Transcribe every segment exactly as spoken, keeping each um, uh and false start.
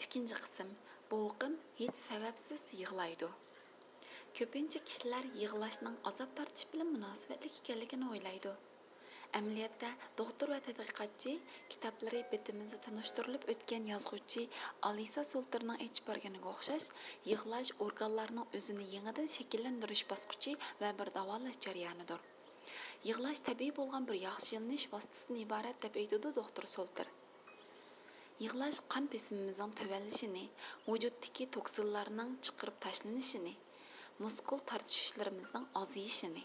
ئىككىنچى قىسىم، بوۋىقىم ھېچ سەۋەبسىز يىغلايدۇ. كۆپىنچە كىشىلەر يىغلاشنىڭ ئازاب تارتىش بىلەن مۇناسىۋەتلىك ئىكەنلىكىنى ئويلايدۇ. ئەمەلىيەتتە، دوختۇر ۋە تەتقىقاتچى، كىتابلىرى بېتىمىزدە تونۇشتۇرۇلۇپ ئۆتكەن يازغۇچى ئالىسا سولتېرنىڭ ئېيتىپ بەرگىنىگە ئوخشاش، يىغلاش ئورگانلارنىڭ ئۆزىنى يېڭىدىن شەكىللەندۈرۈش باسقۇچى ۋە بىر داۋالاش جەريانىدۇر. يىغلاش تەبىئىي بولغان بىر ياخشىلىنىش ۋاسىتىسىدىن ئىبارەت، دەپ ئېيتىدۇ دوختۇر سولتېر. يىغلاش قان بېسىمىمىزنىڭ تۆۋەنلىشىنى، ۋۇجۇدتىكى توكسىنلارنىڭ چىقىرىپ تاشلىنىشىنى، مۇسكۇل تارتىشىشلىرىمىزنىڭ ئازىيىشىنى،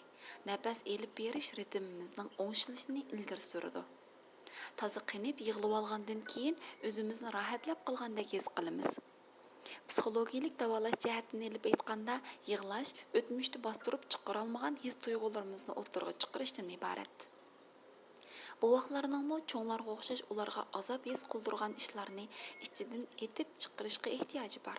نەپەس ئېلىپ بېرىش رىتىمىمىزنىڭ ئوڭشىلىشىنى ئىلگىرى سۈرىدۇ. تازا قېنىپ يىغلىۋالغاندىن كېيىن ئۆزىمىزنى راھەتلەپ قالغاندەك ھېس قىلىمىز. پسىخولوگىيەلىك داۋالاش جەھەتتىن ئېلىپ ئېيتقاندا، يىغلاش ئۆتمۈشتە باستۇرۇپ چىقىرالمىغان ھېس-تۇيغۇلىرىمىزنى ئوتتۇرىغا چىقىرىشتىن ئىبارەت. بوۋاقلارنىڭمۇ چوڭلارغا ئوخشاش ئۇلارغا ئازاب ھېس قىلدۇرغان ئىشلارنى ئىچىدىن ئېتىپ چىقىرىشقا ئېھتىياجى بار.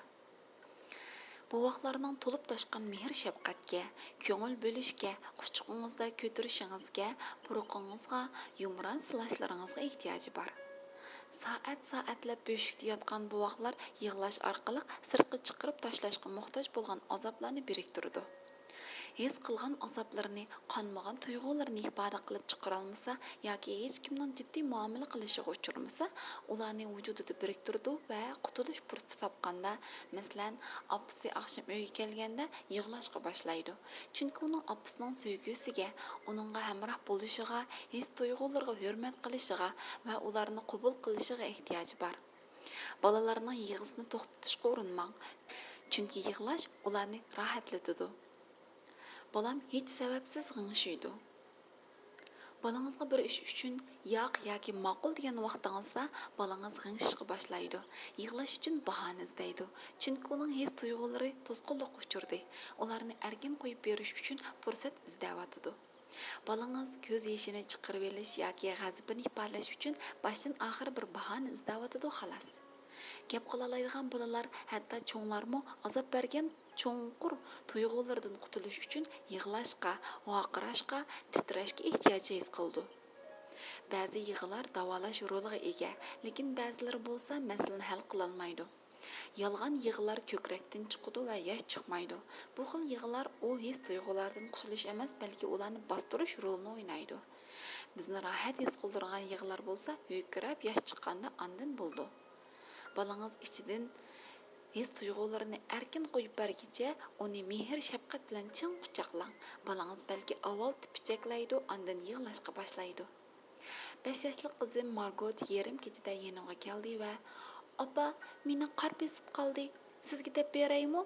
بوۋاقلارنىڭ تولۇپ تاشقان مېھىر-شەپقەتكە، كۆڭۈل بۆلۈشكە، قۇچىقىڭىزدا كۆتۈرۈشىڭىزگە، پۇرىقىڭىزغا، يۇمران سىلاشلىرىڭىزغا ئېھتىياجى بار. سائەت-سائەتلەپ بۆشۈكتە ياتقان بوۋاقلار يىغلاش ئارقىلىق سىرتقا چىقىرىپ تاشلاشقا موھتاج بولغان ئازابلارنى بىرىكتۈرىدۇ. ھېس قىلغان ئازابلىرىنى، قانمىغان تۇيغۇلىرىنى ئىپادە قىلىپ چىقىرالمىسا ياكى ھېچكىمنىڭ جىددىي مۇئامىلە قىلىشىغا ئۇچرىمىسا، ئۇلارنى ۋۇجۇدىدا بىرىكتۈرىدۇ ۋە قۇتۇلۇش پۇرسىتى تاپقاندا، مەسىلەن، ئاپىسى ئاخشام ئۆيگە كەلگەندە يىغلاشقا باشلايدۇ. چۈنكى ئۇنىڭ ئاپىسىنىڭ سۆيگۈسىگە، ئۇنىڭغا ھەمراھ بولۇشىغا، ھېس-تۇيغۇلىرىغا ھۆرمەت قىلىشىغا ۋە ئۇلارنى قوبۇل قىلىشىغا ئېھتىياجى بار. بالىلارنىڭ يىغىسىنى توختىتىشقا ئۇرۇنماڭ، چۈنكى يىغلاش ئۇلارنى راھەتلىتىدۇ. بالام ھېچ سەۋەبسىز غىڭشىيدۇ. بالىڭىزغا بىر ئىش ئۈچۈن ياق ياكى ماقۇل دېگەن ۋاقتىڭىزدا، بالىڭىز غىڭشىشقا باشلايدۇ، يىغلاش ئۈچۈن باھانە ئىزدەيدۇ. چۈنكى ئۇنىڭ ھېس-تۇيغۇلىرى توسقۇنلۇققا ئۇچرىدى، ئۇلارنى ئەركىن قويۇپ بېرىش ئۈچۈن پۇرسەت ئىزدەۋاتىدۇ. بالىڭىز كۆز يېشىنى چىقىرىۋېلىش ياكى غەزىپىنى ئىپادىلەش ئۈچۈن باشتىن ئاخىر بىر باھانە ئىزدەۋاتىدۇ، خالاس. گەپ قىلالايدىغان بالىلار، ھەتتا چوڭلارمۇ ئازاب بەرگەن چوڭقۇر تۇيغۇلىرىدىن قۇتۇلۇش ئۈچۈن يىغلاشقا، ۋارقىراشقا، تىترەشكە ئېھتىياج ھېس قىلىدۇ. بەزى يىغىلار داۋالاش رولىغا ئىگە، لېكىن بەزىلىرى بولسا مەسىلىنى ھەل قىلالمايدۇ. يالغان يىغىلار كۆكرەكتىن چىقىدۇ ۋە ياش چىقمايدۇ. بۇ خىل يىغىلار ئۇ ھېس-تۇيغۇلارىدىن قۇتۇلۇش ئەمەس، بەلكى ئۇلارنى باستۇرۇش رولىنى ئوينايدۇ. بىزنى راھەت ھېس قىلدۇرغان يىغىلار بولسا ھۆركىرەپ ياش چىققاندا ئاندىن بولىدۇ. بالىڭىز ئىچىدىن ھېس-تۇيغۇلىرىنى ئەركىن قويۇپ بەرگىچە، ئۇنى مېھىر-شەپقەت بىلەن چىڭ قۇچاقلاڭ. بالىڭىز بەلكى ئاۋۋال تىپىچەكلەيدۇ، ئاندىن يىغلاشقا باشلايدۇ. بەش ياشلىق قىزىم مارگوت يېرىم كېچىدە يېنىمغا كەلدى ۋە، «ئاپا، مېنى قار بېسىپ قالدى، سىزگە دەپ بېرەيمۇ؟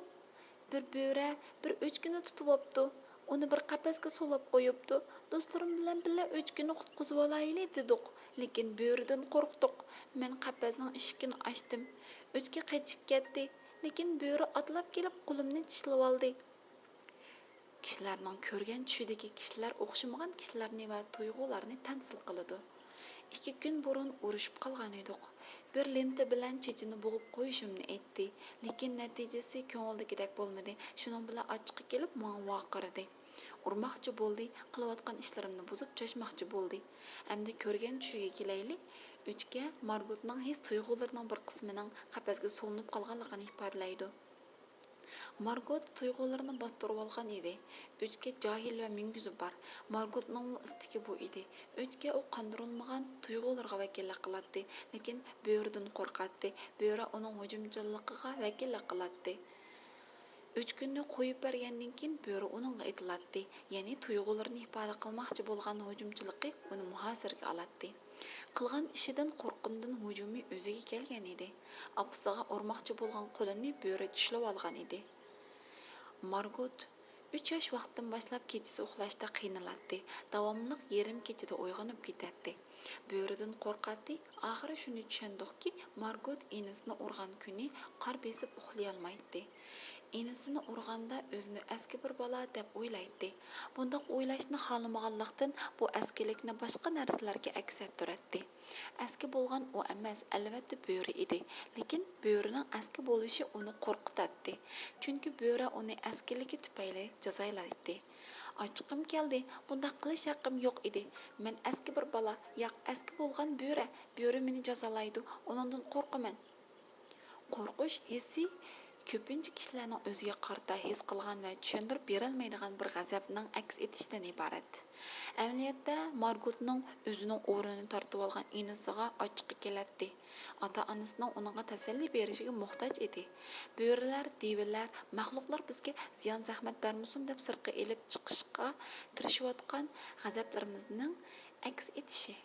بىر بۆرە بىر ئۆچكىنى تۇتۇۋاپتۇ، ئۇنى بىر قەپەسكە سولاپ قويۇپتۇ. دوستلىرىم بىلەن بىللە ئۆچكىنى قۇتقۇزۇۋالايلى دېدۇق، لېكىن بۆرىدىن قورقتۇق. مەن قەپەسنىڭ ئىشىكىنى ئاچتىم. ئۆچكە قېچىپ كەتتى، لېكىن بۆرە ئاتلاپ كېلىپ قولۇمنى چىشلىۋالدى.» كىشىلەرنىڭ كۆرگەن چۈشىدىكى كىشىلەر ئوخشىمىغان كىشىلەرنى ۋە تۇيغۇلارنى تەمسىل قىلىدۇ. ئىككى كۈن بۇرۇن ئۇرۇشۇپ قالغان ئىدۇق. بىر لېنتا بىلەن چېچىنى بوغۇپ قويۇشۇمنى ئېيتتى. لېكىن نەتىجىسى كۆڭۈلدىكىدەك بولمىدى. شۇنىڭ بىلەن ئاچچىقى كېلىپ ماڭا ۋارقىرىدى. ئۇرماقچى بولدى، قىلىۋاتقان ئىشلىرىمنى بۇزۇپ چاچماقچى بولدى. ئەمدى كۆرگەن چۈشىگە كېلەيلى. ئۆچكە مارگوتنىڭ ھېس تۇيغۇلىرىنىڭ بىر قىسمىنىڭ قەپەسكە سولىنىپ قالغانلىقىنى ئىپادىلەيدۇ. مارگوت تۇيغۇلىرىنى باستۇرۇۋالغان ئىدى. ئۆچكە جاھىل ۋە مۈڭگۈزى بار. مارگوتنىڭمۇ ئىستىكى بۇ ئىدى. ئۆچكە ئۇ قاندۇرۇلمىغان تۇيغۇلىرىغا ۋەكىللىك قىلاتتى، لېكىن بۆرىدىن قورقاتتى. بۆرە ئۇنىڭ ھۇجۇمچانلىقىغا ۋەكىللىك قىلاتتى. ئۆچكىنى قويۇپ بەرگەندىن كېيىن، بۆرە ئۇنىڭغا ئېتىلاتتى، يەنى تۇيغۇلىرىنى ئىپادە قىلماقچى بولغان ھۇجۇمچىلىقى ئۇنى مۇھاسىرىگە ئالاتتى. قىلغان ئىشىدىن قورققىنىدىن ھۇجۇمى ئۆزىگە كەلگەن ئىدى. ئاپىسىغا ئۇرماقچى بولغان قولىنى بۆرە چىشلىۋالغان ئىدى. مارگوت ئۈچ ياش ۋاقتىدىن باشلاپ كېچىسى ئۇخلاشتا قىينىلاتتى. داۋاملىق يېرىم كېچىدە ئويغىنىپ كېتەتتى. بۆرىدىن قورقاتتى. ئاخىرى شۇنى چۈشەندۇقكى، مارگوت ئىنىسىنى ئۇرغان كۈنى قار بېسىپ ئۇخلىيالمايتتى. ئىنىسىنى ئۇرغاندا ئۆزىنى ئەسكى بىر بالا دەپ ئويلايتتى. بۇنداق ئويلاشنى خالىمىغانلىقتىن، بۇ ئەسكىلىكنى باشقا نەرسىلەرگە ئەكس ئەتتۈرەتتى. ئەسكى بولغان ئۇ ئەمەس، ئەلۋەتتە بۆرە ئىدى. لېكىن بۆرىنىڭ ئەسكى بولۇشى ئۇنى قورقۇتاتتى. چۈنكى بۆرە ئۇنى ئەسكىلىكى تۈپەيلى جازالايتتى. «ئاچچىقىم كەلدى، بۇنداق قىلىش ھەققىم يوق ئىدى. مەن ئەسكى بىر بالا، ياق، ئەسكى بولغان بۆرە. بۆرە مېنى جازالايدۇ، ئۇنىڭدىن قورقىمەن.» قورقۇش ھېسسى كۆپىنچە كىشىلەرنىڭ ئۆزىگە قارىتا ھېس قىلغان ۋە چۈشەندۈرۈپ بېرەلمەيدىغان بىر غەزەپنىڭ ئەكس ئېتىشىدىن ئىبارەت. ئەمەلىيەتتە، مارگوتنىڭ ئۆزىنىڭ ئورنىنى تارتىۋالغان ئىنىسىغا ئاچچىقى كېلەتتى. ئاتا-ئانىسىنىڭ ئۇنىڭغا تەسەللى بېرىشىگە موھتاج ئىدى. بۆرىلەر، دېۋىلەر، مەخلۇقلار بىزگە زىيان-زەخمەت بەرمىسۇن دەپ سىرتقا ئېلىپ چىقىشقا تىرىشىۋاتقان غەزەپلىرىمىزنىڭ ئەكس ئېتىشى.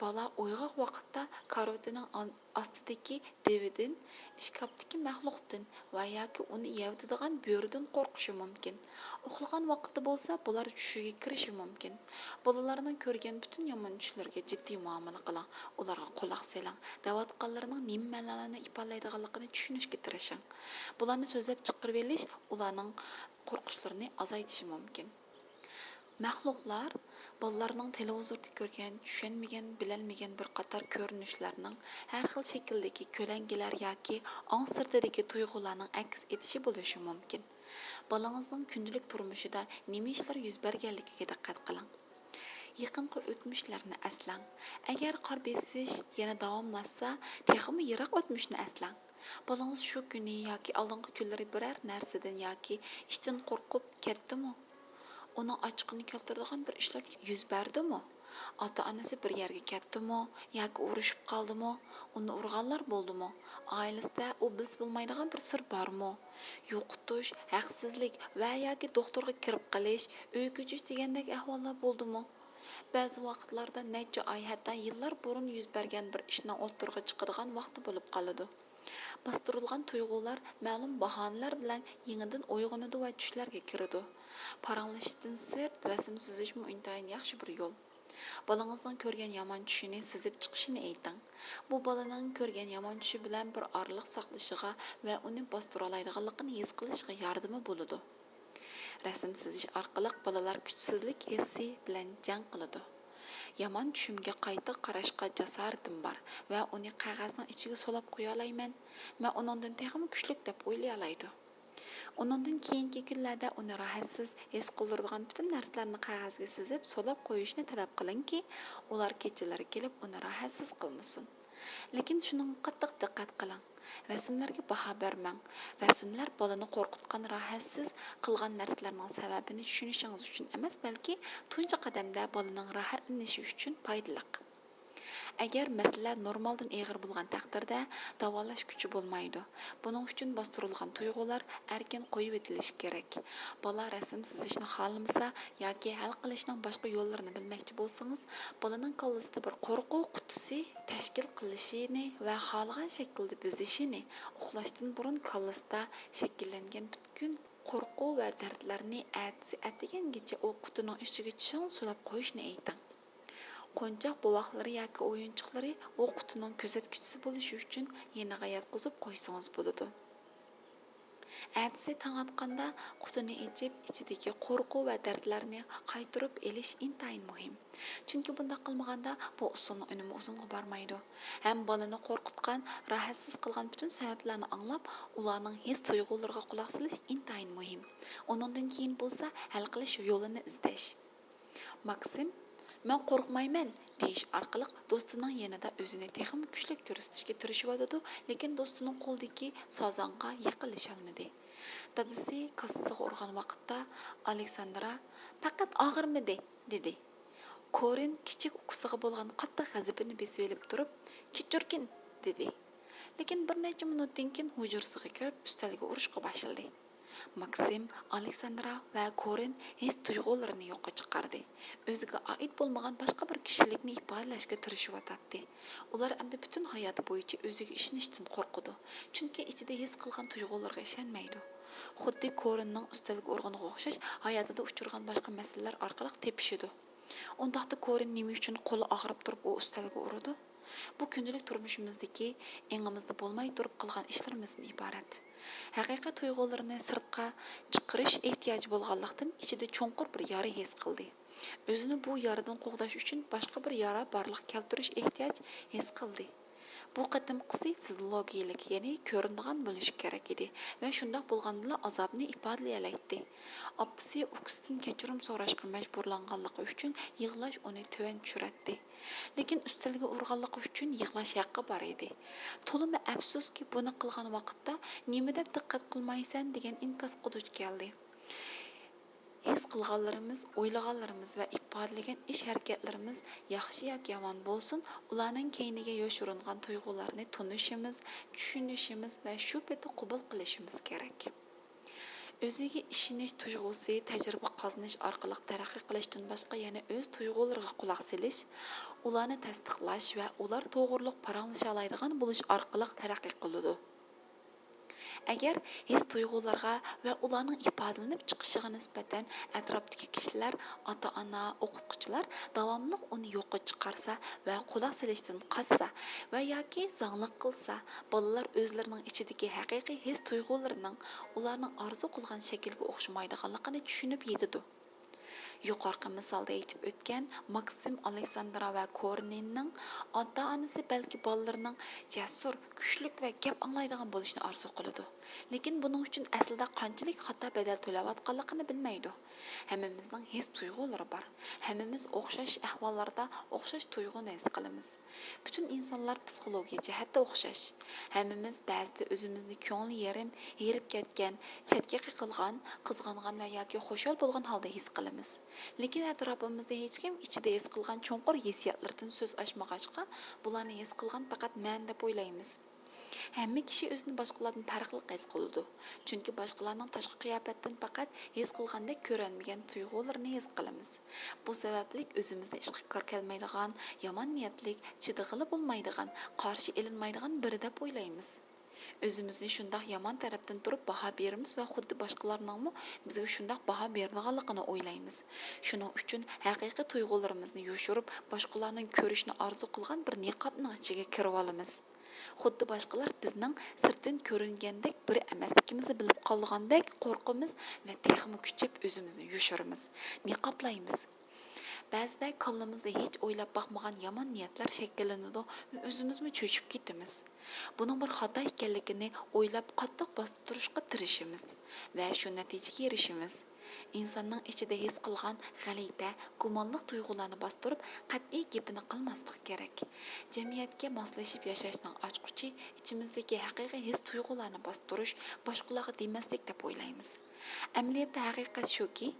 بالا ئويغاق ۋاقىتتا كارىۋىتىنىڭ ئان-، ئاستىدىكى دېۋىدىن، ئىشكاپتىكى مەخلۇقتىن ۋە ياكى ئۇنى يەۋېتىدىغان بۆرىدىن قورقۇشى مۇمكىن. ئۇخلىغان ۋاقتىدا بولسا بۇلار چۈشىگە كىرىشى مۇمكىن. بالىلارنىڭ كۆرگەن پۈتۈن يامان چۈشلىرىگە جىددىي مۇئامىلە قىلىڭ، ئۇلارغا قۇلاق سېلىڭ، دەۋاتقانلىرىنىڭ نېمە مەنىلەرنى ئىپادىلەيدىغانلىقىنى چۈشىنىشكە تىرىشىڭ. بۇلارنى سۆزلەپ چىقىرىۋېلىش ئۇلارنىڭ قورقۇشلىرىنى ئازايتىشى مۇمكىن. مەخلۇقلار بالىلارنىڭ تېلېۋىزوردا كۆرگەن، چۈشەنمىگەن، بىلەلمىگەن بىر قاتار كۆرۈنۈشلەرنىڭ، ھەر خىل شەكىلدىكى كۆلەڭگىلەر ياكى ئاڭ سىرتىدىكى تۇيغۇلارنىڭ ئەكس ئېتىشى بولۇشى مۇمكىن. بالىڭىزنىڭ كۈندىلىك تۇرمۇشىدا نېمە ئىشلار يۈز بەرگەنلىكىگە دىققەت قىلىڭ. يېقىنقى ئۆتمۈشلەرنى ئەسلەڭ. ئەگەر قار بېسىش يەنە داۋاملاشسا، تېخىمۇ يىراق ئۆتمۈشنى ئەسلەڭ. بالىڭىز شۇ كۈنى ياكى ئالدىنقى كۈنلىرى بىرەر نەرسىدىن ياكى ئىشتىن قورقۇپ كەتتىمۇ؟ ئۇنىڭ ئاچچىقىنى كەلتۈرىدىغان بىر ئىشلار يۈز بەردىمۇ؟ ئاتا-ئانىسى بىر يەرگە كەتتىمۇ ياكى ئۇرۇشۇپ قالدىمۇ؟ ئۇنى ئۇرغانلار بولدىمۇ؟ ئائىلىسىدە ئۇ بىلسە بولمايدىغان بىر سىر بارمۇ؟ يوقىتىش، ھەقسىزلىك ۋە ياكى دوختۇرغا كىرىپ قېلىش، ئۆي كۆچۈش دېگەندەك ئەھۋاللار بولدىمۇ؟ بەزى ۋاقىتلاردا نەچچە ئاي، ھەتتا يىللار بۇرۇن يۈز بەرگەن بىر ئىشنىڭ ئوتتۇرىغا چىقىدىغان ۋاقتى بولۇپ قالىدۇ. باستۇرۇلغان تۇيغۇلار مەلۇم باھانىلەر بىلەن يېڭىدىن ئويغىنىدۇ ۋە چۈشلەرگە كىرىدۇ. پاراڭلىشىشتىن سىرت، رەسىم سىزىشمۇ ئىنتايىن ياخشى بىر يول. بالىڭىزنىڭ كۆرگەن يامان چۈشىنى سىزىپ چىقىشىنى ئېيتىڭ. بۇ بالىنىڭ كۆرگەن يامان چۈشى بىلەن بىر ئارىلىق ساقلىشىغا ۋە ئۇنى باستۇرالايدىغانلىقىنى ھېس قىلىشىغا ياردىمى بولىدۇ. رەسىم سىزىش ئارقىلىق بالىلار كۈچسىزلىك ھېسسى بىلەن جەڭ قىلىدۇ. يامان چۈشۈمگە قايتا قاراشقا جاسارىتىم بار ۋە ئۇنى قەغەزنىڭ ئىچىگە سولاپ قويالايمەن، مەن ئۇنىڭدىن تېخىمۇ كۈچلۈك دەپ ئويلىيالايدۇ. ئۇنىڭدىن كېيىنكى كۈنلەردە ئۇنى راھەتسىز ھېس قىلدۇرىدىغان پۈتۈن نەرسىلەرنى قەغەزگە سىزىپ سولاپ قويۇشنى تەلەپ قىلىڭكى، ئۇلار كېچىلىرى كېلىپ ئۇنى راھەتسىز قىلمىسۇن. لېكىن شۇنىڭغا قاتتىق دىققەت قىلىڭ. رەسىملەرگە باھا بەرمەڭ. رەسىملەر بالىنى قورقۇتقان، راھەتسىز قىلغان نەرسىلەرنىڭ سەۋەبىنى چۈشىنىشىڭىز ئۈچۈن ئەمەس، بەلكى تۇنجى قەدەمدە بالىنىڭ راھەتلىنىشى ئۈچۈن پايدىلىق. ئەگەر مەسىلە نورمالدىن ئېغىر بولغان تەقدىردە، داۋالاش كۈچى بولمايدۇ. بۇنىڭ ئۈچۈن باستۇرۇلغان تۇيغۇلار ئەركىن قويۇۋېتىلىشى كېرەك. بالا رەسىم سىزىشنى خالىمىسا ياكى ھەل قىلىشنىڭ باشقا يوللىرىنى بىلمەكچى بولسىڭىز، بالىنىڭ كاللىسىدا بىر قورقۇۋ قۇتىسى تەشكىل قىلىشىنى ۋە خالىغان شەكىلدە بېزىشىنى، ئۇخلاشتىن بۇرۇن كاللىسىدا شەكىللەنگەن پۈتكۈل قورقۇۋ ۋە دەردلەرنى ئەتىسى ئەتىگەنگىچە ئۇ قۇتىنىڭ ئۈستىگە چىڭ سۇلاپ قويۇشنى ئېيتىڭ. قونچاق بوۋاقلىرى ياكى ئويۇنچۇقلىرى ئۇ قۇتىنىڭ كۆزەتكۈچىسى بولۇشى ئۈچۈن يېنىغا ياتقۇزۇپ قويسىڭىز بولىدۇ. ئەتىسى تاڭ ئاتقاندا قۇتىنى ئېچىپ، ئىچىدىكى قورقۇ ۋە دەردلەرنى قايتۇرۇپ ئېلىش ئىنتايىن مۇھىم. چۈنكى بۇنداق قىلمىغاندا، بۇ ئۇسۇلنىڭ ئۈنۈمى ئۇزۇنغا بارمايدۇ. ھەم بالىنى قورقۇتقان، راھەتسىز قىلغان پۈتۈن سەۋەبلەرنى ئاڭلاپ، ئۇلارنىڭ ھېس تۇيغۇلىرىغا قۇلاق سېلىش ئىنتايىن مۇھىم. ئۇنىڭدىن كېيىن بولسا ھەل قىلىش يولىنى ئىزدەش. ماكسىم، «مەن قورقمايمەن» دېيىش ئارقىلىق دوستىنىڭ يېنىدا ئۆزىنى تېخىمۇ كۈچلۈك كۆرسىتىشكە تىرىشىۋاتىدۇ، لېكىن دوستىنىڭ قولىدىكى سازاڭغا يېقىنلىشالمىدى. دادىسى كاسىسىغا ئۇرغان ۋاقىتتا ئالېكساندرا، «پەقەت ئاغرىمىدى» دېدى. كورىن كىچىك ئۇكىسىغا بولغان قاتتىق غەزىپىنى بېسىۋېلىپ تۇرۇپ، «كەچۈرگىن» دېدى. لېكىن بىر نەچچە مىنۇتتىن كېيىن ھۇجرىسىغا كىرىپ، ئۈستەلگە ئۇرۇشقا باشلىدى. ماكسىم، ئالېكساندرا ۋە كورىن ھېس تۇيغۇلىرىنى يوققا چىقاردى. ئۆزىگە ئائىت بولمىغان باشقا بىر كىشىلىكنى ئىپادىلەشكە تىرىشىۋاتاتتى. ئۇلار ئەمدى پۈتۈن ھاياتى بويىچە ئۆزىگە ئىشىنىشتىن قورقىدۇ، چۈنكى ئىچىدە ھېس قىلغان تۇيغۇلىرىغا ئىشەنمەيدۇ. خۇددى كورىننىڭ ئۈستەلگە ئۇرغىنىغا ئوخشاش، ھاياتىدا ئۇچرىغان باشقا مەسىلىلەر ئارقىلىق تېپىشىدۇ. ئۇنداقتا كورىن نېمە ئۈچۈن قولى ئاغرىپ تۇرۇپ ئۇ ئۈستەلگە ئۇرىدۇ؟ بۇ كۈندىلىك تۇرمۇشىمىزدىكى ئېڭىمىزدا بولماي تۇرۇپ قىلغان ئىشلىرىمىزدىن ئىبارەت. ھەقىقىي تۇيغۇلىرىنى سىرتقا چىقىرىش ئېھتىياجى بولغانلىقتىن، ئىچىدە چوڭقۇر بىر يارا ھېس قىلدى. ئۆزىنى بۇ يارىدىن قوغداش ئۈچۈن باشقا بىر يارا بارلىققا كەلتۈرۈش ئېھتىياج ھېس قىلدى. بۇ قېتىمقىسى فىزىولوگىيەلىك، يەنى كۆرۈنىدىغان بولۇشى كېرەك ئىدى ۋە شۇنداق بولغاندىلا ئازابىنى ئىپادىلىيەلەيتتى. ئاپىسى ئۇكىسىدىن كەچۈرۈم سوراشقا مەجبۇرلانغانلىقى ئۈچۈن يىغلاش ئۇنى تۆۋەن چۈشۈرەتتى. لېكىن ئۈستەلگە ئۇرغانلىقى ئۈچۈن يىغلاش ھەققى بار ئىدى. تولىمۇ ئەپسۇسكى، بۇنى قىلغان ۋاقىتتا نېمە دەپ دىققەت قىلمايسەن دېگەن ئىنكاسقا دۇچ كەلدى. ھېس قىلغانلىرىمىز، ئويلىغانلىرىمىز ۋە ئىپادىلىگەن ئىش-ھەرىكەتلىرىمىز ياخشى ياكى يامان بولسۇن، ئۇلارنىڭ كەينىگە يوشۇرۇنغان تۇيغۇلارنى تونۇشىمىز، چۈشىنىشىمىز ۋە شۇ پېتى قوبۇل قىلىشىمىز كېرەك. ئۆزىگە ئىشىنىش تۇيغۇسى تەجرىبە قازىنىش ئارقىلىق تەرەققىي قىلىشتىن باشقا يەنە ئۆز تۇيغۇلىرىغا قۇلاق سېلىش، ئۇلارنى تەستىقلاش ۋە ئۇلار توغرۇلۇق پاراڭلىشالايدىغان بولۇش ئارقىلىق تەرەققىي قىلىدۇ. ئەگەر ھېس-تۇيغۇلارغا ۋە ئۇلارنىڭ ئىپادىلىنىپ چىقىشىغا نىسبەتەن ئەتراپتىكى كىشىلەر، ئاتا-ئانا، ئوقۇتقۇچىلار داۋاملىق ئۇنى يوققا چىقارسا ۋە قۇلاق سېلىشتىن قاچسا ۋە ياكى زاڭلىق قىلسا، بالىلار ئۆزلىرىنىڭ ئىچىدىكى ھەقىقىي ھېس-تۇيغۇلىرىنىڭ ئۇلارنىڭ ئارزۇ قىلغان شەكىلگە ئوخشىمايدىغانلىقىنى چۈشىنىپ يېتىدۇ. يۇقىرىقى مىسالدا ئېيتىپ ئۆتكەن ماكسىم ئالېكساندرا ۋە كورنىننىڭ ئاتا-ئانىسى بەلكى بالىلىرىنىڭ جەسۇر، كۈچلۈك ۋە گەپ ئاڭلايدىغان بولۇشىنى ئارزۇ قىلىدۇ. لېكىن بۇنىڭ ئۈچۈن ئەسلىدە قانچىلىك خاتا بەدەل تۆلەۋاتقانلىقىنى بىلمەيدۇ. ھەممىمىزنىڭ ھېس-تۇيغۇلىرى بار. ھەممىمىز ئوخشاش ئەھۋاللاردا ئوخشاش تۇيغۇنى ھېس قىلىمىز. پۈتۈن ئىنسانلار پسىخولوگىيە جەھەتتە ئوخشاش. ھەممىمىز بەزىدە ئۆزىمىزنى كۆڭلى يېرىم، ھېرىپ كەتكەن، چەتكە قېقىلغان، قىزغانغان ۋە ياكى خۇشال بولغان ھالدا ھېس قىلىمىز. لېكىن ئەتراپىمىزدا ھېچكىم ئىچىدە ھېس قىلغان چوڭقۇر ھېسسىياتلىرىدىن سۆز ئاچمىغاچقا، بۇلارنى ھېس قىلغان پەقەت مەن دەپ ئويلايمىز. ھەممە كىشى ئۆزىنى باشقىلاردىن پەرقلىق ھېس قىلىدۇ، چۈنكى باشقىلارنىڭ تاشقى قىياپەتتىن پەقەت ھېس قىلغاندەك كۆرەلمىگەن تۇيغۇلىرىنى ھېس قىلىمىز. بۇ سەۋەبلىك ئۆزىمىزنى ئىشقا كار كەلمەيدىغان، يامان نىيەتلىك، چىدىغىلى بولمايدىغان، قارشى ئېلىنمايدىغان بىرى دەپ ئويلايمىز. ئۆزىمىزنى شۇنداق يامان تەرەپتىن تۇرۇپ باھا بېرىمىز ۋە خۇددى باشقىلارنىڭمۇ بىزگە شۇنداق باھا بېرىدىغانلىقىنى ئويلايمىز. شۇنىڭ ئۈچۈن ھەقىقىي تۇيغۇلىرىمىزنى يوشۇرۇپ، باشقىلارنىڭ كۆرۈشىنى ئارزۇ قىلغان بىر نىقابنىڭ ئىچىگە كىرىۋالىمىز. خۇددى باشقىلار بىزنىڭ سىرتتىن كۆرۈنگەندەك بىرى ئەمەسلىكىمىزنى بىلىپ قالىدىغاندەك قورقىمىز ۋە تېخىمۇ كۈچەپ ئۆزىمىزنى يوشۇرىمىز، نىقابلايمىز. بەزىدە كاللىمىزدا ھېچ ئويلاپ باقمىغان يامان نىيەتلەر شەكىللىنىدۇ ۋە ئۆزىمىزمۇ چۆچۈپ كېتىمىز. بۇنىڭ بىر خاتا ئىكەنلىكىنى ئويلاپ، قاتتىق باستۇرۇشقا تىرىشىمىز ۋە شۇ نەتىجىگە ئېرىشىمىز. ئىنساننىڭ ئىچىدە ھېس قىلغان غەلىتە، گۇمانلىق تۇيغۇلارنى باستۇرۇپ، قەتئىي گېپىنى قىلماسلىق كېرەك. جەمئىيەتكە ماسلىشىپ ياشاشنىڭ ئاچقۇچى ئىچىمىزدىكى ھەقىقىي ھېس-تۇيغۇلارنى باستۇرۇش، باشقىلارغا دېمەسلىك دەپ ئويلايمىز. ئەمەلىيەتتە ھەقىقەت شۇكى،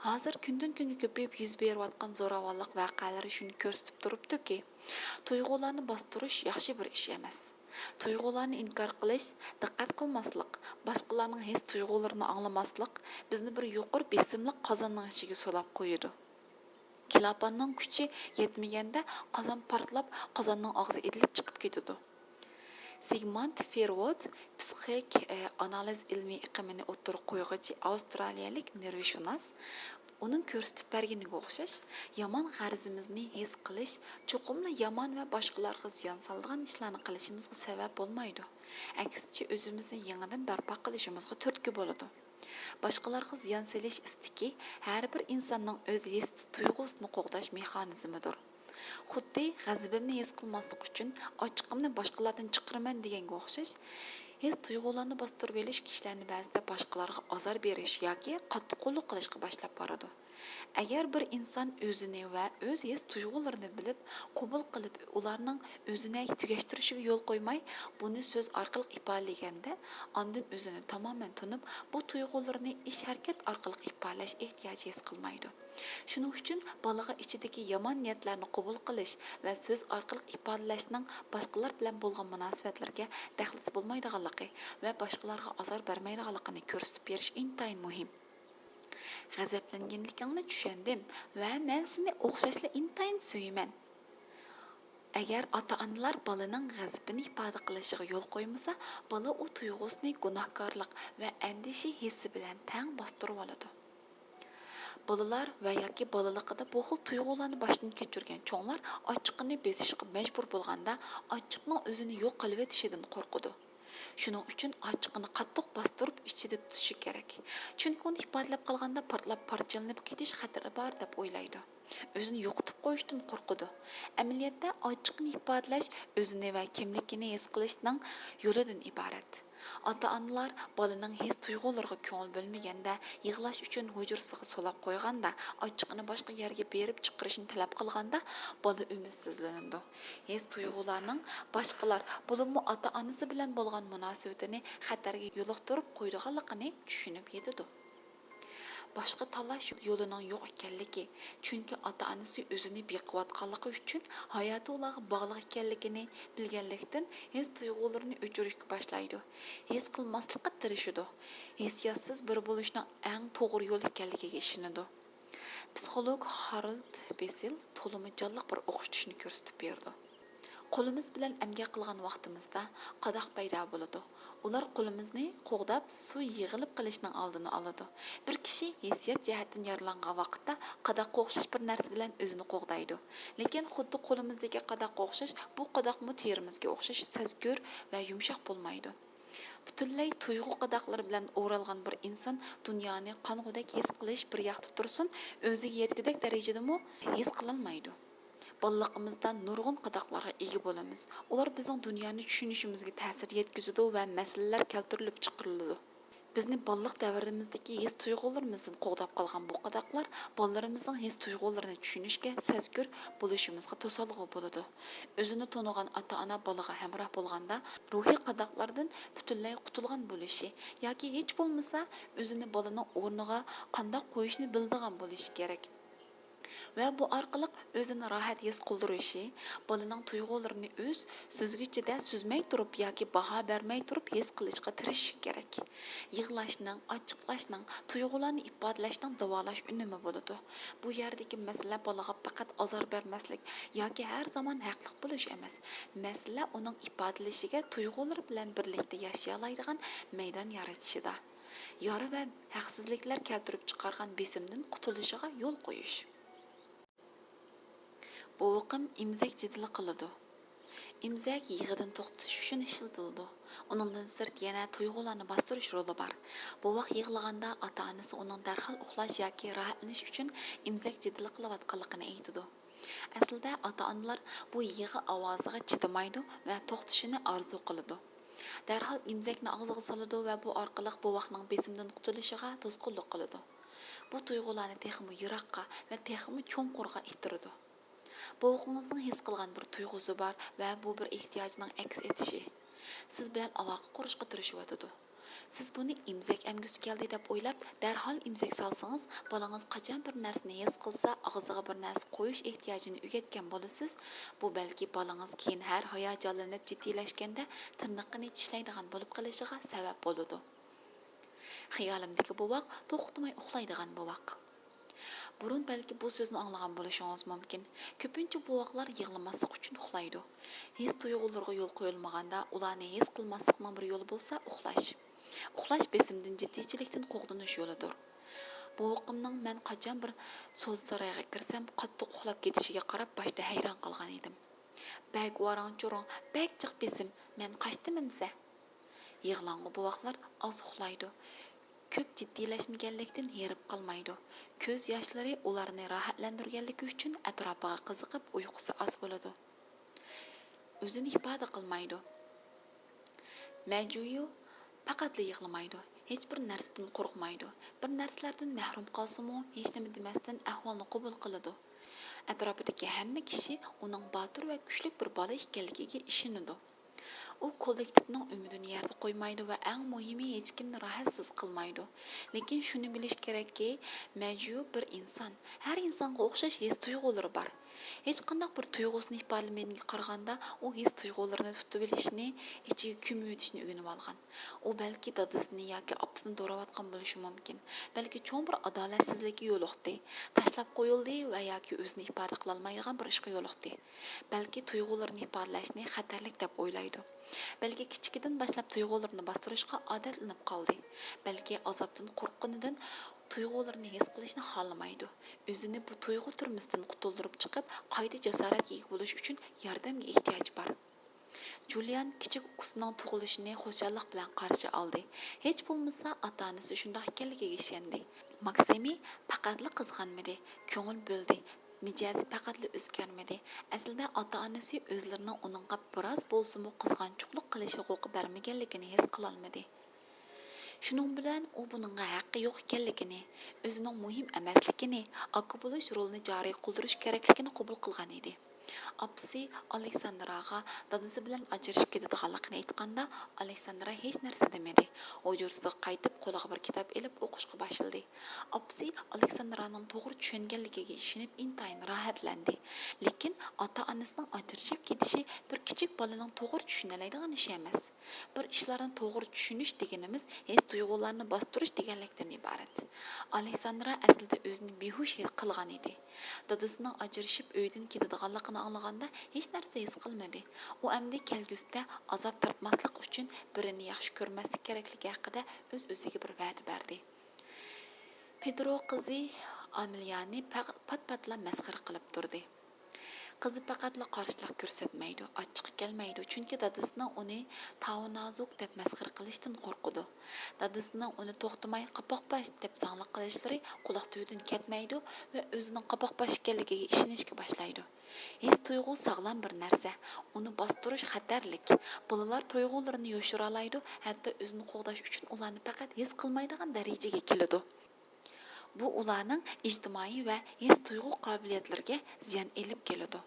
ھازىر كۈندىن-كۈنگە كۆپىيىپ يۈز بېرىۋاتقان زوراۋانلىق ۋەقەلىرى شۇنى كۆرسىتىپ تۇرۇپتۇكى، تۇيغۇلارنى باستۇرۇش ياخشى بىر ئىش ئەمەس. تۇيغۇلارنى ئىنكار قىلىش، دىققەت قىلماسلىق، باشقىلارنىڭ ھېس-تۇيغۇلىرىنى ئاڭلىماسلىق بىزنى بىر يۇقىرى بېسىملىق قازاننىڭ ئىچىگە سولاپ قويىدۇ. كىلاپاننىڭ كۈچى يەتمىگەندە قازان پارتلاپ، قازاننىڭ ئاغزى ئېتىلىپ چىقىپ كېتىدۇ. سىگمانت فېروت پسىخىك، ئە، ئانالىز ئىلمىي ئېقىمىنى ئوتتۇرىغا قويغۇچى ئاۋسترالىيەلىك نېرۋىشۇناس، ئۇنىڭ كۆرسىتىپ بەرگىنىگە ئوخشاش، يامان غەرىزىمىزنى ھېس قىلىش، چوقۇملا يامان ۋە باشقىلارغا زىيان سالىدىغان ئىشلارنى قىلىشىمىزغا سەۋەب بولمايدۇ. ئەكسىچە، ئۆزىمىزنى يېڭىدىن بەرپا قىلىشىمىزغا تۈرتكە بولىدۇ. باشقىلارغا زىيان سېلىش ئىستىكى ھەر بىر ئىنساننىڭ ئۆز ھېس تۇيغۇسىنى قوغداش مېخانىزمىدۇر. خۇددى غەزىپىمنى ھېس قىلماسلىق ئۈچۈن ئاچچىقىمنى باشقىلاردىن چىقىرىمەن دېگەنگە ئوخشاش، ھېس تۇيغۇلارنى باستۇرۇۋېلىش كىشىلەرنى بەزىدە باشقىلارغا ئازار بېرىش ياكى قاتتىققوللۇق قىلىشقا باشلاپ بارىدۇ. ئەگەر بىر ئىنسان ئۆزىنى ۋە ئۆز ھېس تۇيغۇلىرىنى بىلىپ، قوبۇل قىلىپ، ئۇلارنىڭ ئۆزىنى تۈگەشتۈرۈشىگە يول قويماي، بۇنى سۆز ئارقىلىق ئىپادىلىگەندە، ئاندىن ئۆزىنى تامامەن تونۇپ، بۇ تۇيغۇلىرىنى ئىش-ھەرىكەت ئارقىلىق ئىپادىلەش ئېھتىياجى ھېس قىلمايدۇ. شۇنىڭ ئۈچۈن بالىغا ئىچىدىكى يامان نىيەتلەرنى قوبۇل قىلىش ۋە سۆز ئارقىلىق ئىپادىلەشنىڭ باشقىلار بىلەن بولغان مۇناسىۋەتلىرىگە دەخلىسى بولمايدىغانلىقى ۋە باشقىلارغا ئازار بەرمەيدىغانلىقىنى كۆرسىتىپ بېرىش ئىنتايىن مۇھىم. غەزەپلەنگەنلىكىڭنى چۈشەندىم ۋە مەن سېنى ئوخشاشلا ئىنتايىن سۆيىمەن. ئەگەر ئاتا-ئانىلار بالىنىڭ غەزىپىنى ئىپادە قىلىشىغا يول قويمىسا، بالا ئۇ تۇيغۇسىنى گۇناھكارلىق ۋە ئەندىشە ھېسسى بىلەن تەڭ باستۇرۇۋالىدۇ. بالىلار ۋە ياكى بالىلىقىدا بۇ خىل تۇيغۇلارنى باشتىن كەچۈرگەن چوڭلار ئاچچىقىنى بېسىشقا مەجبۇر بولغاندا، ئاچچىقنىڭ ئۆزىنى يوق قىلىۋېتىشىدىن قورقىدۇ. شۇنىڭ ئۈچۈن ئاچچىقىنى قاتتىق باستۇرۇپ ئىچىدە تۇتۇشى كېرەك. چۈنكى ئۇنى ئىپادىلەپ قالغاندا پارتلاپ پارچىلىنىپ كېتىش خەتىرى بار دەپ ئويلايدۇ. ئۆزىنى يوقىتىپ قويۇشتىن قورقىدۇ. ئەمەلىيەتتە، ئاچچىقنى ئىپادىلەش ئۆزىنى ۋە كىملىكىنى ھېس قىلىشنىڭ يولىدىن ئىبارەت. ئاتا-ئانىلار بالىنىڭ ھېس-تۇيغۇلىرىغا كۆڭۈل بۆلمىگەندە، يىغلاش ئۈچۈن ھۇجرىسىغا سولاپ قويغاندا، ئاچچىقىنى باشقا يەرگە بېرىپ چىقىرىشنى تەلەپ قىلغاندا، بالا ئۈمىدسىزلىنىدۇ. ھېس-تۇيغۇلارنىڭ باشقىلار، بولۇپمۇ ئاتا-ئانىسى بىلەن بولغان مۇناسىۋىتىنى خەتەرگە يولۇقتۇرۇپ قويىدىغانلىقىنى چۈشىنىپ يېتىدۇ. باشقا تاللاش يولىنىڭ يوق ئىكەنلىكى، چۈنكى ئاتا-ئانىسى ئۆزىنى بېقىۋاتقانلىقى ئۈچۈن ھاياتى ئۇلارغا باغلىق ئىكەنلىكىنى بىلگەنلىكتىن، ھېس-تۇيغۇلىرىنى ئۆچۈرۈشكە باشلايدۇ. ھېس قىلماسلىققا تىرىشىدۇ. ھېسسىياتسىز بىر بولۇشنىڭ ئەڭ توغرا يول ئىكەنلىكىگە ئىشىنىدۇ. پسىخولوگ خارلد بېسسېل تولىمۇ جانلىق بىر ئوخشىتىشنى كۆرسىتىپ بېرىدۇ. قولىمىز بىلەن ئەمگەك قىلغان ۋاقتىمىزدا قاداق پەيدا بولىدۇ. ئۇلار قولىمىزنى قوغداپ، سۇ يىغىلىپ قېلىشنىڭ ئالدىنى ئالىدۇ. بىر كىشى ھېسسىيات جەھەتتىن يارىلانغان ۋاقىتتا قاداققا ئوخشاش بىر نەرسە بىلەن ئۆزىنى قوغدايدۇ. لېكىن خۇددى قولىمىزدىكى قاداققا ئوخشاش، بۇ قاداقمۇ تېرىمىزگە ئوخشاش سەزگۈر ۋە يۇمشاق بولمايدۇ. پۈتۈنلەي تۇيغۇ قاداقلىرى بىلەن ئورالغان بىر ئىنسان دۇنيانى قانغۇدەك ھېس قىلىش بىر ياقتا تۇرسۇن، ئۆزىگە يەتكۈدەك دەرىجىدىمۇ ھېس قىلالمايدۇ. بالىلىقىمىزدا نۇرغۇن قاداقلارغا ئىگە بولىمىز. ئۇلار بىزنىڭ دۇنيانى چۈشىنىشىمىزگە تەسىر يەتكۈزىدۇ ۋە مەسىلىلەر كەلتۈرۈلۈپ چىقىرىلىدۇ. بىزنى بالىلىق دەۋرىمىزدىكى ھېس-تۇيغۇلىرىمىزدىن قوغداپ قالغان بۇ قاداقلار بالىلىرىمىزنىڭ ھېس-تۇيغۇلىرىنى چۈشىنىشكە سەزگۈر بولۇشىمىزغا توسالغۇ بولىدۇ. ئۆزىنى تونۇغان ئاتا-ئانا بالىغا ھەمراھ بولغاندا، روھىي قاداقلاردىن پۈتۈنلەي قۇتۇلغان بولۇشى ياكى ھېچ بولمىسا ئۆزىنى بالىنىڭ ئورنىغا قانداق قويۇشنى بىلىدىغان بولۇشى كېرەك. ۋە بۇ ئارقىلىق ئۆزىنى راھەت ھېس قىلدۇرۇشى، بالىنىڭ تۇيغۇلىرىنى ئۆز سۈزگۈچىدە سۈزمەي تۇرۇپ ياكى باھا بەرمەي تۇرۇپ ھېس قىلىشقا تىرىشىشى كېرەك. يىغلاشنىڭ، ئاچچىقلاشنىڭ، تۇيغۇلارنى ئىپادىلەشنىڭ داۋالاش ئۈنۈمى بولىدۇ. بۇ يەردىكى مەسىلە بالىغا پەقەت ئازار بەرمەسلىك ياكى ھەر زامان ھەقلىق بولۇش ئەمەس. مەسىلە ئۇنىڭ ئىپادىلىشىگە، تۇيغۇلىرى بىلەن بىرلىكتە ياشىيالايدىغان مەيدان يارىتىشىدا. يارا ۋە ھەقسىزلىكلەر كەلتۈرۈپ چىقارغان بېسىمدىن قۇتۇلۇشىغا يول قويۇش. بوۋىقىم ئېمىزەك جېدىلى قىلىدۇ. ئېمىزەك يىغىدىن توختىتىش ئۈچۈن ئىشلىتىلىدۇ. ئۇنىڭدىن سىرت يەنە تۇيغۇلارنى باستۇرۇش رولى بار. بوۋاق يىغلىغاندا ئاتا-ئانىسى ئۇنىڭ دەرھال ئۇخلاش ياكى راھەتلىنىش ئۈچۈن ئېمىزەك جېدىلى قىلىۋاتقانلىقىنى ئېيتىدۇ. ئەسلىدە ئاتا-ئانىلار بۇ يىغا ئاۋازىغا چىدىمايدۇ ۋە توختىشىنى ئارزۇ قىلىدۇ. دەرھال ئېمىزەكنى ئاغزىغا سالىدۇ ۋە بۇ ئارقىلىق بوۋاقنىڭ بېسىمدىن قۇتۇلۇشىغا توسقۇنلۇق قىلىدۇ. بۇ تۇيغۇلارنى تېخىمۇ يىراققا ۋە تېخىمۇ چوڭقۇرغا ئىتتىرىدۇ. بوۋىقىڭىزنىڭ ھېس قىلغان بىر تۇيغۇسى بار ۋە بۇ بىر ئېھتىياجنىڭ ئەكس ئېتىشى. سىز بىلەن ئالاقە قۇرۇشقا تىرىشىۋاتىدۇ. سىز بۇنى ئېمىزەك ئەمگۈسى كەلدى دەپ ئويلاپ، دەرھال ئېمىزەك سالسىڭىز، بالىڭىز قاچان بىر نەرسىنى ھېس قىلسا، ئاغزىغا بىر نەرسە قويۇش ئېھتىياجىنى ئۆگەتكەن بولىسىز. بۇ بەلكى بالىڭىز كېيىن ھەر ھاياجانلىنىپ جىددىيلەشكەندە تىرنىقىنى چىشلەيدىغان بولۇپ قېلىشىغا سەۋەب بولىدۇ. خىيالىمدىكى بوۋاق توختىماي ئۇخلايدىغان بوۋاق. بۇرۇن بەلكى بۇ سۆزنى ئاڭلىغان بولۇشىڭىز مۇمكىن. كۆپىنچە بوۋاقلار يىغلىماسلىق ئۈچۈن ئۇخلايدۇ. ھېس-تۇيغۇلىرىغا يول قويۇلمىغاندا، ئۇلارنى ھېس قىلماسلىقنىڭ بىر يولى بولسا ئۇخلاش. ئۇخلاش بېسىمدىن، جىددىيچىلىكتىن قوغدىنىش يولىدۇر. بوۋىقىمنىڭ مەن قاچان بىر سودا سارايىغا كىرسەم، قاتتىق ئۇخلاپ كېتىشىگە قاراپ باشتا ھەيران قالغان ئىدىم. بەك ۋاراڭ-چۇرۇڭ، بەك جىق بېسىم، مەن قاچتىم ئەمىسە. يىغلاڭغۇ بوۋاقلار ئاز ئۇخلايدۇ. كۆپ جىددىيلەشمىگەنلىكتىن ھېرىپ قالمايدۇ. كۆز ياشلىرى ئۇلارنى راھەتلەندۈرگەنلىكى ئۈچۈن ئەتراپىغا قىزىقىپ ئۇيقۇسى ئاز بولىدۇ. ئۆزىنى ئىپادە قىلمايدۇ. مەجۇيۇ پەقەتلا يىغلىمايدۇ. ھېچبىر نەرسىدىن قورقمايدۇ. بىر نەرسىلەردىن مەھرۇم قالسىمۇ ھېچنېمە دېمەستىن ئەھۋالنى قوبۇل قىلىدۇ. ئەتراپىدىكى ھەممە كىشى ئۇنىڭ باتۇر ۋە كۈچلۈك بىر بالا ئىكەنلىكىگە ئىشىنىدۇ. ئۇ كوللېكتىپنىڭ ئۈمىدىنى يەردە قويمايدۇ ۋە ئەڭ مۇھىمى ھېچكىمنى راھەتسىز قىلمايدۇ. لېكىن شۇنى بىلىش كېرەككى، مەجۇ بىر ئىنسان. ھەر ئىنسانغا ئوخشاش ھېس-تۇيغۇلىرى بار. ھېچقانداق بىر تۇيغۇسىنى ئىپادىلىمىگەنگە قارىغاندا، ئۇ ھېس-تۇيغۇلىرىنى تۇتۇۋېلىشنى، ئىچىگە كۆمۈۋېتىشنى ئۆگىنىۋالغان. ئۇ بەلكى دادىسىنى ياكى ئاپىسىنى دوراۋاتقان بولۇشى مۇمكىن. بەلكى چوڭ بىر ئادالەتسىزلىككە يولۇقتى، تاشلاپ قويۇلدى ۋە ياكى ئۆزىنى ئىپادە قىلالمايدىغان بىر ئىشقا يولۇقتى. بەلكى تۇيغۇلىرىنى ئىپادىلەشنى خەتەرلىك دەپ ئويلايدۇ. بەلكى كىچىكىدىن باشلاپ تۇيغۇلىرىنى باستۇرۇشقا ئادەتلىنىپ قالدى. بەلكى ئازابتىن قورققىنىدىن تۇيغۇلىرىنى ھېس قىلىشنى خالىمايدۇ. ئۆزىنى بۇ تۇيغۇ تۈرمىسىدىن قۇتۇلدۇرۇپ چىقىپ، قايتا جاسارەتكە ئىگە بولۇش ئۈچۈن ياردەمگە ئېھتىياجى بار. جۇليان كىچىك ئۇكىسىنىڭ تۇغۇلۇشىنى خۇشاللىق بىلەن قارشى ئالدى. ھېچ بولمىسا ئاتا-ئانىسى شۇنداق ئىكەنلىكىگە ئىشەندى. ماكسىمى پەقەتلا قىزغانمىدى، كۆڭۈل بۆلدى. مىجەزى پەقەتلا ئۆزگەرمىدى. ئەسلىدە ئاتا-ئانىسى ئۆزلىرىنىڭ ئۇنىڭغا بىراز بولسىمۇ قىزغانچۇقلۇق قىلىش ھوقۇقى بەرمىگەنلىكىنى ھېس قىلالمىدى. شۇنىڭ بىلەن ئۇ بۇنىڭغا ھەققى يوق ئىكەنلىكىنى، ئۆزىنىڭ مۇھىم ئەمەسلىكىنى، ئاكا بولۇش رولىنى جارى قىلدۇرۇش كېرەكلىكىنى قوبۇل قىلغان ئىدى. ئاپىسى ئالېكساندراغا دادىسى بىلەن ئاجرىشىپ كېتىدىغانلىقىنى ئېيتقاندا، ئالېكساندرا ھېچ نەرسە دېمىدى. ھۇجرىسىغا قايتىپ، قولىغا بىر كىتاب ئېلىپ ئوقۇشقا باشلىدى. ئاپىسى ئالېكساندرانىڭ توغرا چۈشەنگەنلىكىگە ئىشىنىپ ئىنتايىن راھەتلەندى. لېكىن ئاتا-ئانىسىنىڭ ئاجرىشىپ كېتىشى بىر كىچىك بالىنىڭ توغرا چۈشىنەلەيدىغان ئىشى ئەمەس. بىر ئىشلارنى توغرا چۈشىنىش دېگىنىمىز ھېس-تۇيغۇلارنى باستۇرۇش دېگەنلىكتىن ئىبارەت. ئالېكساندرا ئەسلىدە ئۆزىنى بىھۇش ھېس قىلغان ئىدى. دادىسىنىڭ ئاجرىشىپ ئۆيدىن كېتىدىغانلىقىنى ئاڭلىغاندا ھېچ نەرسە ھېس قىلمىدى. ئۇ ئەمدى كەلگۈسىدە ئازاب تارتماسلىق ئۈچۈن بىرىنى ياخشى كۆرمەسلىك كېرەكلىكى ھەققىدە ئۆز-ئۆزىگە بىر ۋەدە بەردى. پېدرو قىزى ئامېلىيانى پەق-، پات-پاتلا مەسخىرە قىلىپ تۇردى. قىزى پەقەتلا قارشىلىق كۆرسەتمەيدۇ، ئاچچىقى كەلمەيدۇ، چۈنكى دادىسىنىڭ ئۇنى تاۋۇنازۇك دەپ مەسخىرە قىلىشتىن قورقىدۇ. دادىسىنىڭ ئۇنى توختىماي قاپاق باش دەپ زاڭلىق قىلىشلىرى قۇلاق تۈۋىدىن كەتمەيدۇ ۋە ئۆزىنىڭ قاپاق باش ئىكەنلىكىگە ئىشىنىشكە باشلايدۇ. ھېس-تۇيغۇ ساغلام بىر نەرسە، ئۇنى باستۇرۇش خەتەرلىك. بالىلار تۇيغۇلىرىنى يوشۇرالايدۇ، ھەتتا ئۆزىنى قوغداش ئۈچۈن ئۇلارنى پەقەت ھېس قىلمايدىغان دەرىجىگە كېلىدۇ. بۇ ئۇلارنىڭ ئىجتىمائىي ۋە ھېس-تۇيغۇ قابىلىيەتلىرىگە زىيان ئېلىپ كېلىدۇ.